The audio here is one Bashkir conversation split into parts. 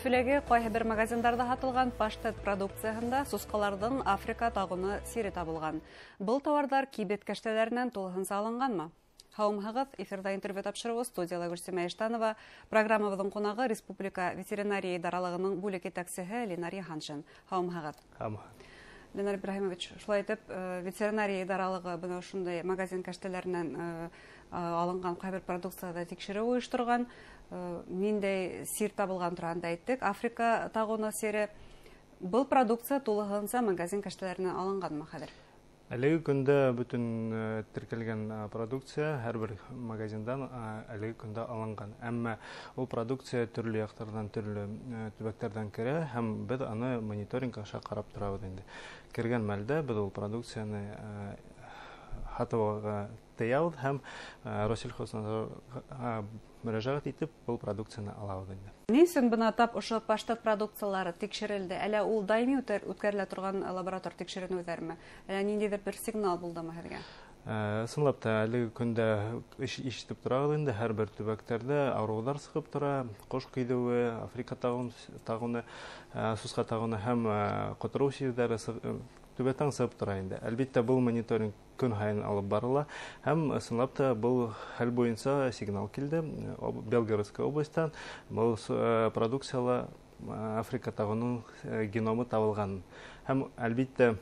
Өфөләге ҡайһы бер магазиндарҙа һатылған паштет продукцияһында сусҡаларҙың Африка тағоно сире табылған. Был тауарҙар кибет кәштәләренән тулыһынса алынғанмы? Һаумыһығыҙ, эфирҙа интервью тапшырыуы, студияла Гөлсимә Иштанова. Программабыҙҙың ҡунағы Республика ветеринария идаралығының бүлек етәксеһе Ленар Йыһаншин. Һаумыһығыҙ. Һаумыһығыҙ. Ленар Ибраһимович, шулай итеп, ветеринария идаралығы бына ошондай магазин кәштәләренән алынған ҡайбер продукцияҙы тикшереү ойошторған. Ниндәй сир табылған тураһында әйттек. Африка тағоно сире. Был продукция тулыһынса магазин кәштәләренән алынғанмы хәҙер? Әлеге көндә бөтөн теркәлгән продукция һәр бер магазиндан әлеге көндә алынған. Әммә ул продукция төрлө яҡтарҙан, төрлө төбәктәрҙән керә һәм беҙ аны мониторинг аша ҡарап торабыҙ инде. Кергән мәлдә беҙ ул продукцияны һатып алырға тыябыҙ һәм Россельхознадзорға мөрәжәғәт итеп был продукцияны алабыҙ инде. Ни өсөн бына тап ошо паштет продукциялары тикшерелде? Әллә ул даими үткәрелә торған лаборатор тикшеренеүҙәрме? Әллә ниндәйҙер бер сигнал булдымы һеҙгә? Ысынлап та, әлеге көндә ишетеп торабыҙ инде, һәр бер төбәктәрҙә ауырыуҙар сығып тора, ҡош көйҙөүе, Африка тағоны, сусҡа тағоны һәм ҡотороу сирҙәре төбәктән сығып тора инде. Әлбиттә, был мониторинг көн һайын алып барыла һәм ысынлап та был хәл буйынса сигнал килде Белгородская областьтан. Был продукцияла Африка тағының геномы табылған. Һәм әлбиттә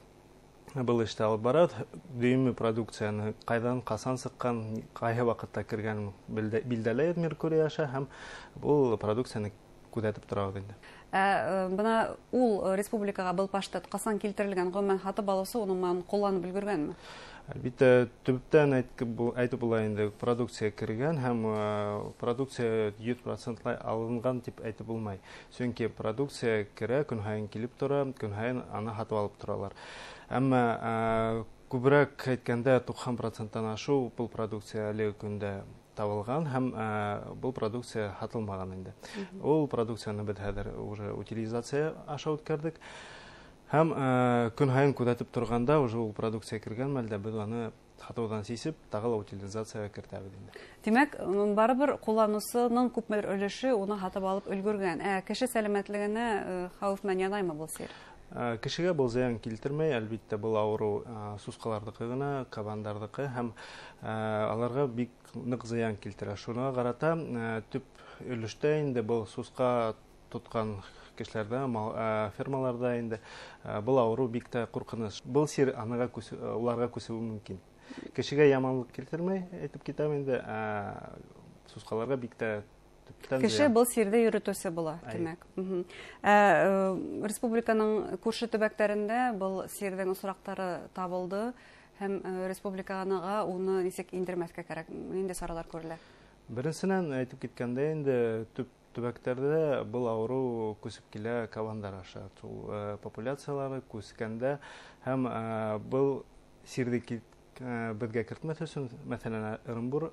был эште алып бара. Дөйөмө продукцияны ҡайҙан, ҡасан сыҡҡан, ҡайһы ваҡытта кергәнен билдәләй Меркурий аша һәм был продукцияны күҙәтеп торабыҙ инде. Бына ул республикаға был паштет ҡасан килтерелгән, ғөмүмән һатып алыусы уның менән ҡулланып өлгөргәнме? Әлбиттә, төптән әйтеп була инде, продукция кергән һәм продукция йөҙ процентлай алынған тип әйтеп булмай. Сөнки продукция керә, көн һайын килеп тора, көн һайын аны һатып алып торалар. Әммә күберәк әйткәндә туҡһан проценттан ашыу был продукция әлеге көндә табылған һәм был продукция һатылмаған инде. Ул продукцияны беҙ хәҙер уже утилизация аша үткәрҙек. Һәм көн һайын күҙәтеп торғанда уже ул продукция кергән мәлдә беҙ аны һатыуҙан сисеп, тағы ла утилизацияға кертәбеҙ инде. Тимәк, барыбер ҡулланыусының күпмелер өлөшө уны һатып алып өлгөргән. Кеше сәләмәтлегенә хәүеф менән янаймы был сир? Кешегә был зыян килтермәй, әлбиттә, был ауырыу сусҡаларҙыҡы ғына, кабандарҙыҡы һәм аларға бик ныҡ зыян килтерә. Шуға ҡарата төп өлөштә инде был сусҡа тотҡан кешеләрҙә, фермаларҙа инде был ауырыу бик тә ҡурҡыныс. Был сир уларға күсеүе мөмкин. Кешегә яманлыҡ килтермәй, әйтеп китәм инде, сусҡаларға бик тә төптән Кеше зыян. был сирҙе йөрөтөүсе була, тимәк. Республиканың күрше төбәктәрендә был сирҙең осраҡтары табылды һәм республикаға уны нисек индермәҫкә кәрәк? Ниндәй саралар күрелә? Беренсенән, әйтеп киткәндә инде, төп төбәктәрҙә был ауырыу күсеп килә кабандар аша. Ул популяциялары күскәндә һәм был сирҙе беҙгә кертмәҫ өсөн, мәҫәлән, Ырымбур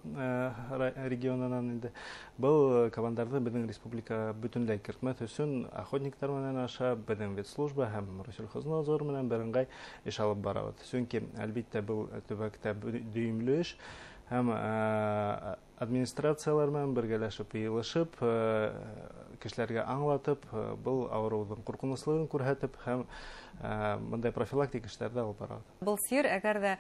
регионынан инде был кабандарҙы беҙҙең республика бөтөнләй кертмәҫ өсөн охотниктар менән аша беҙҙең ветслужба һәм Россельхознадзор менән берыңғай эш алып барабыҙ. Сөнки, әлбиттә, был төбәктә дөйөмлө эш һәм администрациялар менән бергәләшеп, йыйылышып, кешеләргә аңлатып, был ауырыуҙың ҡурҡыныслығын күрһәтеп һәм бындай профилактик эштәрҙе алып барабыҙ. Был сир, әгәр ҙә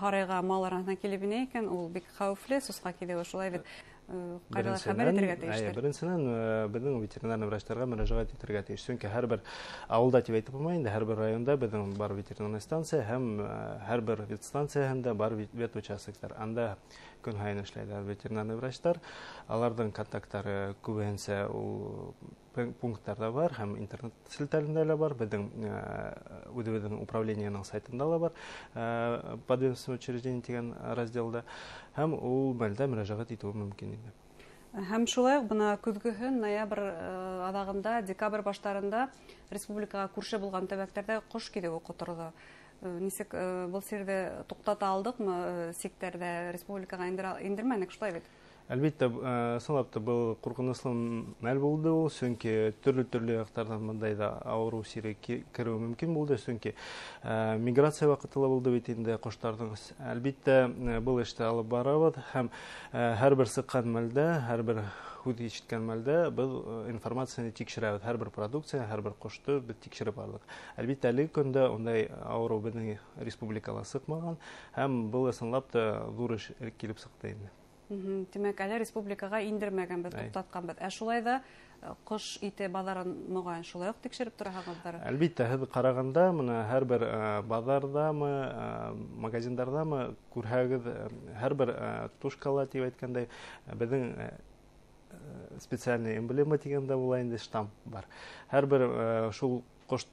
һарайға мал араһына килеп инә икән, ул бик хәүефле, сусҡа киҙеүе, шулай бит. Ҡайҙалар хәбәр итергә тейештер? Беренсенән, беҙҙең ветеринарный врачтарға мөрәжәғәт итергә тейеш. Сөнки һәр бер ауылда тип әйтеп булмай инде, һәр бер районда беҙҙең бар ветеринарный станция һәм һәр бер ветстанцияһында бар ветучастоктар. Анда көн һайын эшләйҙәр ветеринарный врачтар. Аларҙың контакттары күбеһенсә ул пункттарҙа бар һәм интернет селтәрендә лә бар, беҙҙең үҙебеҙҙең управлениеның сайтында ла бар, подведомственное учреждение тигән разделда, һәм ул мәлдә мөрәжәғәт итеүе мөмкин инде. Һәм шулай уҡ бына көҙгөһөн ноябрь аҙағында, декабрь баштарында республикаға күрше булған төбәктәрҙә ҡош киҙеүе ҡоторҙо. Нисек был сирҙе туҡтата алдыҡмы, сиктәрҙә республикаға индермәнек, шулай бит? Әлбиттә, ысынлап та был ҡурҡыныслы мәл булды ул, сөнки төрлө-төрлө яҡтарҙан бындай ҙа ауырыу сире кереүе мөмкин булды, сөнки миграция ваҡыты ла булды бит инде ҡоштарҙың. Әлбиттә, был эште алып барабыҙ һәм һәр бер сыҡҡан мәлдә, һәр бер һүҙ ишеткән мәлдә беҙ информацияны тикшерәбеҙ, һәр бер продукция, һәр бер ҡошто беҙ тикшереп барҙыҡ. Әлбиттә, әлеге көндә ундай ауырыу беҙҙең республикала сыҡмаған һәм был ысынлап та ҙур эш килеп сыҡты инде. Тимәк, әле республикаға индермәгәнбеҙ, туҡтатҡанбыҙ. Ә шулай ҙа ҡош ите баҙарын моғайын шулай уҡ тикшереп тораһығыҙҙыр? Әлбиттә, һеҙ ҡарағанда мына һәр бер баҙарҙамы, магазиндарҙамы күрһәгеҙ, һәр бер тушкала тип әйткәндәй, беҙҙең специальный эмблема тигәндә була инде, штамп бар. Һәр бер шул ҡош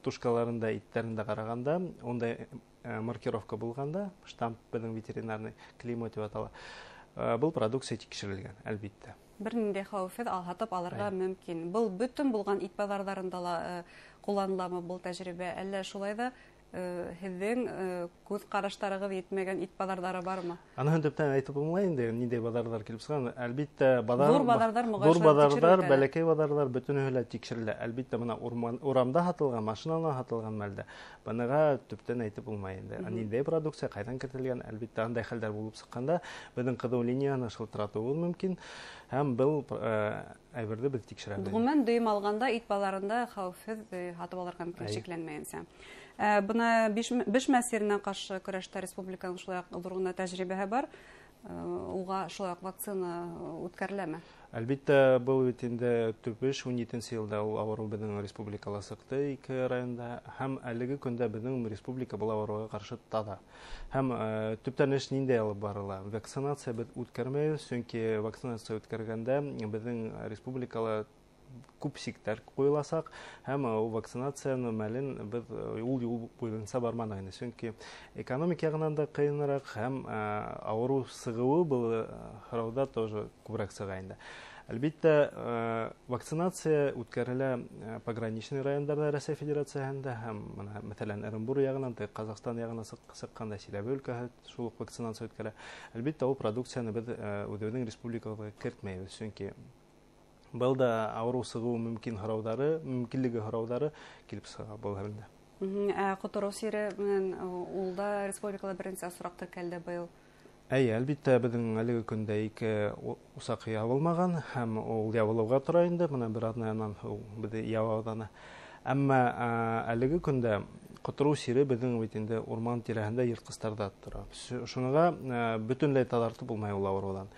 тушкаларында, иттәрендә ҡарағанда, ундай маркировка булғанда, штамп беҙҙең ветеринарный клеймо тип атала. Был продукция тикшерелгән, әлбиттә. Бер ниндәй хәүефһеҙ һатып алырға мөмкин. Был бөтөн булған ит баҙарҙарында ла ҡулланыламы был тәжрибә? Әллә шулай ҙа һеҙҙең күҙ ҡараштарығыҙ етмәгән ит баҙарҙары бармы? Аныһын төптән әйтеп булмай инде, ниндәй баҙарҙар килеп сыҡҡан. Әлбиттә, ҙур баҙарҙар, ҙур баҙарҙар, бәләкәй баҙарҙар бөтөнөһө лә тикшерелә. Әлбиттә, бына урамда һатылған, машинала һатылған мәлдә быныға төптән әйтеп булмай инде. Ниндәй продукция ҡайҙан кертелгән, әлбиттә, андай хәлдәр булып сыҡҡанда беҙҙең ҡыҙыу линияны шылтыратыуыбыҙ мөмкин һәм был әйберҙе беҙ тикшерәбеҙ. Ғөмүмән, дөйөм алғанда ит баҙарында хәүефһеҙ һатып алырға мөмкин, шикләнмәйенсә. Бына бешмә сиренә ҡаршы көрәштә республиканың шулай уҡ ҙур ғына тәжрибәһе бар. Уға шулай уҡ вакцина үткәреләме? Әлбиттә, был бит инде төп эш. 17 йылда ул ауырыу беҙҙең республикала сыҡты ике районда һәм әлеге көндә беҙҙең республика был ауырыуға ҡаршы таҙа. Һәм төптән эш ниндәй алып барыла? Вакцинация беҙ үткәрмәйбеҙ, сөнки вакцинация үткәргәндә беҙҙең республикала күп сиктәр ҡуйыласаҡ һәм ул вакцинацияның мәлен беҙ ул юл буйынса барманыҡ инде, сөнки экономик яғынан да ҡыйыныраҡ һәм ауырыу сығыуы был һорауҙа тоже күберәк сыға инде. Әлбиттә, вакцинация үткәрелә пограничный райондарҙа Рәсәй Федерацияһында һәм бына, мәҫәлән, Ырымбур яғынан, Ҡаҙағстан яғынан сыҡҡанда Силәбе өлкәһе шул уҡ вакцинация үткәрә. Әлбиттә, ул продукцияны беҙ үҙебеҙҙең республикабыҙға кертмәйбеҙ, сөнки был да ауырыу сығыу мөмкин һорауҙары, мөмкинлеге һорауҙары килеп сыға был хәлдә. Ҡотороу сире менән ул да республикала беренсе осраҡ теркәлде быйыл. Әйе, әлбиттә, беҙҙең әлеге көндә ике усаҡ ябылмаған һәм ул ябылыуға тора инде, бына бер аҙнанан ул беҙҙе ябауҙаны. Әммә әлеге көндә ҡотороу сире беҙҙең бит инде урман тирәһендә йыртҡыстарҙа тора. Шуныға бөтөнләй таҙартып булмай ул ауырыуҙан.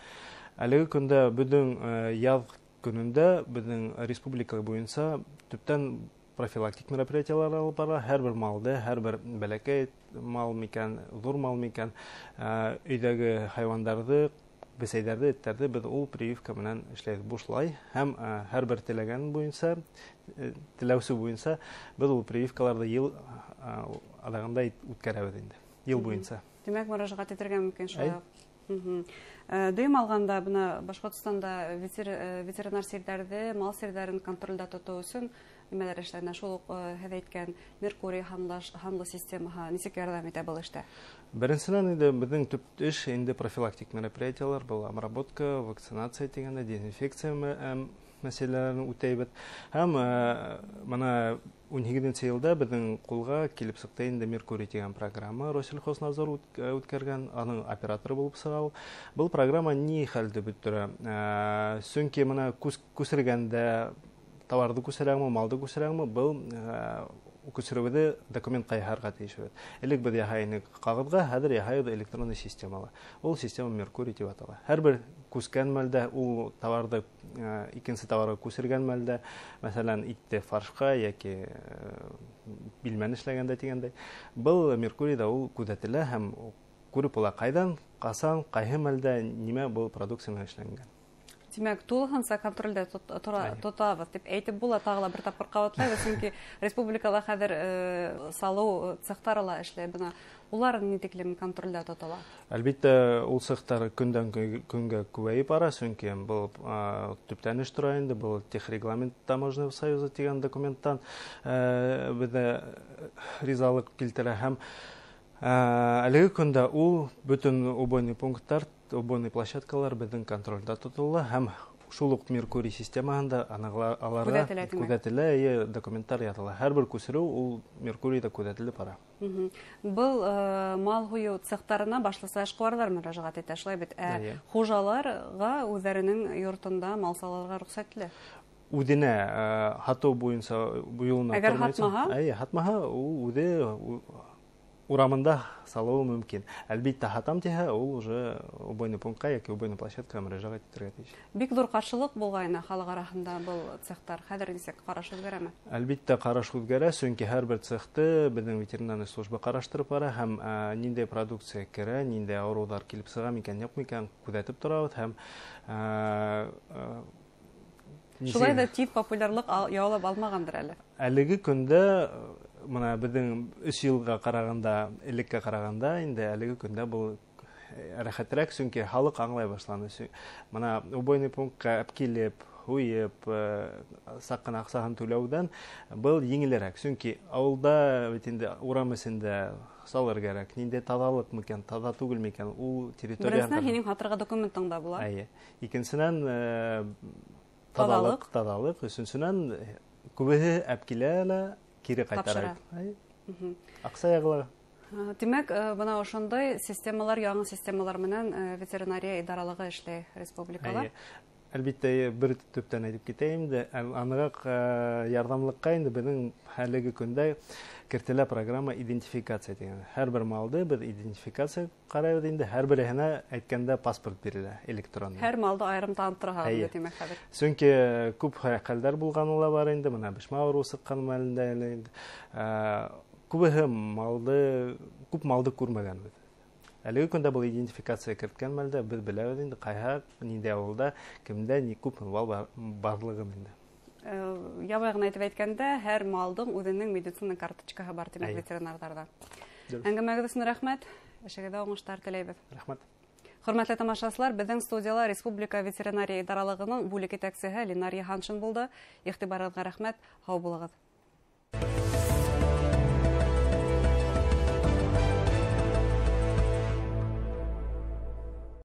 Әлеге көндә беҙҙең яҙ көнөндә беҙҙең республика буйынса төптән профилактик мероприятиялар алып бара. Һәр бер малды, һәр бер бәләкәй мал микән, ҙур мал микән, өйҙәге хайуандарҙы, бесәйҙәрҙе, эттәрҙе беҙ ул прививка менән эшләйбеҙ бушлай һәм һәр бер теләгән буйынса, теләүсе буйынса беҙ ул прививкаларҙы йыл аҙағында үткәрәбеҙ инде, йыл буйынса. Тимәк, мөрәжәғәт итергә мөмкин шулай уҡ. Дөйөм алғанда, бына Башҡортостанда ветеринар сирҙәрҙе, мал сирҙәрен контролдә тотоу өсөн нимәләр эшләнә? Шул уҡ һеҙ әйткән Меркурий һанлы системаһы нисек ярҙам итә был эштә? Беренсенән инде беҙҙең төп эш инде профилактик мероприятиялар, был обработка, вакцинация тигәндә, дезинфекция мәсьәләләрен үтәйбеҙ. Һәм бына 18 йылда беҙҙең ҡулға килеп сыҡты инде Меркурий тигән программа Россельхознадзор үткәргән, аның операторы булып сыға ул. Был программа ни хәлде бөттөрә? Сөнки бына күсергәндә товарҙы күсерәңме, малды күсерәңме, был күсереүҙе документҡа яһарға тейешбеҙ. Элек беҙ яһай инек ҡағыҙға, хәҙер яһайбыҙ электронный системала. Ул система Меркурий тип атала. Һәр бер күскән мәлдә ул товарҙы икенсе товарға күсергән мәлдә, мәҫәлән, итте фаршҡа йәки билмән эшләгәндә тигәндәй, был Меркурийҙа ул күҙәтелә һәм күреп була ҡайҙан, ҡасан, ҡайһы мәлдә нимә был продукция менән эшләнгән. Тимәк, тулыһынса контролдә тотабыҙ тип әйтеп була, тағы ла бер тапҡыр ҡабатлайбыҙ, сөнки республикала хәҙер салыу цехтары ла эшләй. Бына улар ни тиклем контролдә тотола? Әлбиттә, ул цехтар көндән көнгә күбәйеп бара, сөнки был төптән эш тора инде, был техрегламент таможенного союза тигән документтан беҙҙә ризалыҡ килтерә һәм әлеге көндә ул бөтөн убойный пункттар Убойный площадкалар беҙҙең контролдә тотола һәм шул уҡ Меркурий системаһында аларға күҙәтелә, документтар яҙыла. Һәр бер күсереү ул Меркурийҙа күҙәтелеп бара. Был мал һуйыу цехтарына башлыса эшҡыуарҙар мөрәжәғәт итә, шулай бит? Ә хужаларға үҙҙәренең йортонда мал салырға рөхсәт ителә? Үҙенә һатыу буйынса юлына. Әгәр һатмаһа? Эйе, һатмаһа, ул үҙе урамында салыуы мөмкин. Әлбиттә, һатам тиһә, ул уже убойный пунктҡа йәки убойный площадкаға мөрәжәғәт итергә тейеш. Бик ҙур ҡаршылыҡ булғайны халыҡ араһында был цехтар. Хәҙер нисек, ҡараш үҙгәрәме? Әлбиттә, ҡараш үҙгәрә, сөнки һәр бер цехты беҙҙең ветеринарный служба ҡараштырып бара һәм ниндәй продукция керә, ниндәй ауырыуҙар килеп сыға микән, юҡ микән, күҙәтеп торабыҙ һәм шулай ҙа тиҙ популярлыҡ яулап алмағандыр әле. Әлеге көндә мына беҙҙең 3 йылға ҡарағанда, элеккә ҡарағанда инде әлеге көндә был рәхәтерәк, сөнки халыҡ аңлай башланы. Мына убойный пунктҡа әп килеп, һуйып, саҡ ҡына аҡсаһын түләүҙән был еңелерәк. Сөнки ауылда бит инде урам эсендә салыр кәрәк. Ниндәй таҙалыҡ микән, таҙа түгел микән, ул территория. Беренсенән, һинең һатырға документың да була. Эйе. Икенсенән, таҙалыҡ. Өсөнсөнән, күбеһе әп килә лә кире ҡайтара. Аҡса яғыла. Тимәк, бына ошондай системалар, яңы системалар менән ветеринария идаралығы эшләй республикала. Әлбиттә, бер төптән әйтеп китәйем дә, анығыраҡ ярҙамлыҡҡа инде беҙҙең әлеге көндә кертелә программа идентификация тигән. Һәр бер малды беҙ идентификация ҡарайбыҙ инде, һәр береһенә әйткәндә паспорт бирелә электрон. Һәр малды айырым танып тораһығыҙ, тимәк, хәҙер. Сөнки күп хәлдәр булғаны ла бар инде, бына бешмә ауырыуы сыҡҡан мәлендә әле инде. Күбеһе малды, күп малды күрмәгәнбеҙ. Әлеге көндә был идентификация керткән мәлдә беҙ беләбеҙ инде ҡайһы, ниндәй ауылда, кемдә ни күп мал барлығын инде. Ябай ғына итеп әйткәндә, һәр малдың үҙенең медицина карточкаһы бар, тимәк, ветеринарҙарҙа. Әңгәмәгеҙ өсөн рәхмәт, эшегеҙҙә уңыштар теләйбеҙ. Рәхмәт. Хөрмәтле тамашасылар, беҙҙең студияла Республика ветеринария идаралығының бүлек етәксеһе Ленар Йыһаншин булды. Иғтибарығыҙға рәхмәт, һау булығыҙ.